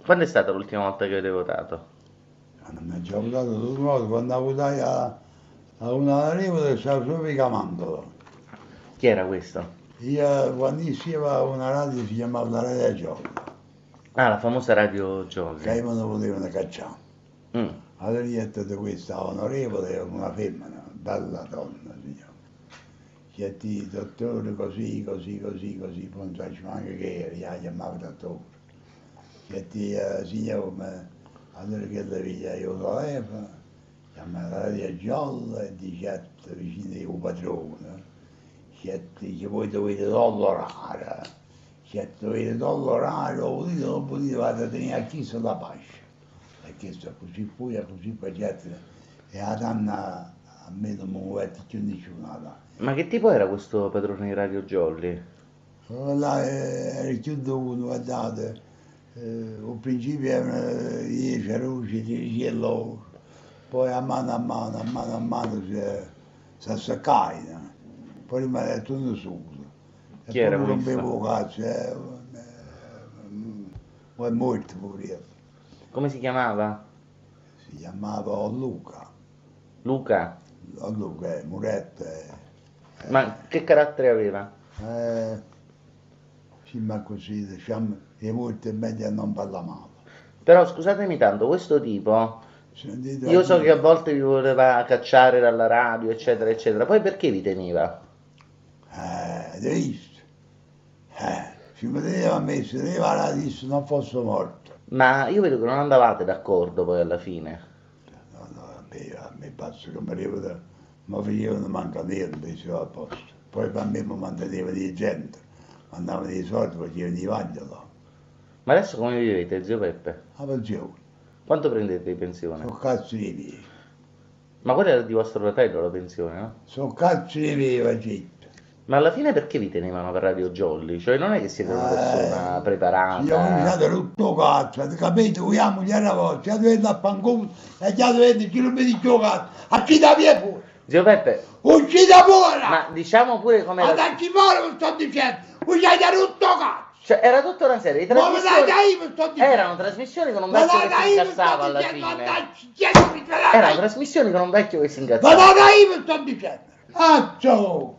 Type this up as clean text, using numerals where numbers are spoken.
Quando è stata l'ultima volta che avete votato? Mannaggia, ho votato tutte volte, quando votai a, a una arrivo stavo solo Camandolo. Chi era questo? Io quando io stavo una radio si chiamava la Radio Jolly. Ah, la famosa Radio Jolly. Che non volevano cacciare. Allora io ho detto questa onorevole, una femmina, bella donna, signore. Chiedi, dottore, così, così, così, così, poi non so neanche che era, io la chiamavo dottore. Chiedi, signore, allora che le via io telefono, chiama la Radio Jolly e dice vicino al padrone, chiedi che voi dovete tollerare, se dovete tollerare, o volete o non volete, vado a tenere a chi se la pace. E questo così fu e così facete, e a donna a me non mi muovete più nessuno. Ma che tipo era questo padrone di Radio Jolly? Là era più uno, guardate, al principio erano 10 luci, 10 loro, poi a mano a mano, a mano a mano si, si seccavano, poi rimaneva tutto solo. E Chi era poi questo? rompevo il cazzo, è morto poverino. Come si chiamava? Si chiamava Luca. Luca? Luca, Muretto. Ma che carattere aveva? Sì, ma così, diciamo, è molto meglio non parlare male. Però scusatemi tanto, questo tipo, Sentite, io so che a volte vi voleva cacciare dalla radio, eccetera, eccetera, poi perché vi teneva? Hai visto? Si vedeva a me, si vedeva la radio, se non fosse morto. Ma io vedo che non andavate d'accordo poi alla fine. No, no, a me basta che mi arriva, mi facevano mancare, diceva a posto. Poi a me mi manteneva di gente, mandava dei soldi, faceva di vagliolo. Ma adesso come vivete, zio Peppe? A pensione. Quanto prendete di pensione? Sono cazzo di miei. Ma quella era di vostro fratello la pensione, no? Sono cazzo di miei, facete. Ma alla fine perché vi tenevano per Radio Jolly? Cioè non è che siete una persona preparata. Io ho usato tutto cazzo, avete capito? Vogliamo gli era vostra, dovete a fanculo e già dovete chi non mi dice cazzo, a chi da via fuori? Zio Peppe! Uscite fuori! Ma diciamo pure com'era... Andacci fuori, mi sto dicendo! Uscite tutto cazzo! Cioè era tutta una serie di Ma me trasmissioni... dai, io mi sto dicendo! Erano trasmissioni con un Ma vecchio che dai, si io mi sto incazzava alla dicendo, fine. andacci, chiedimi, te la Erano dai. trasmissioni con un vecchio che si Ma incazzava. dai, io mi sto dicendo! Cazzo!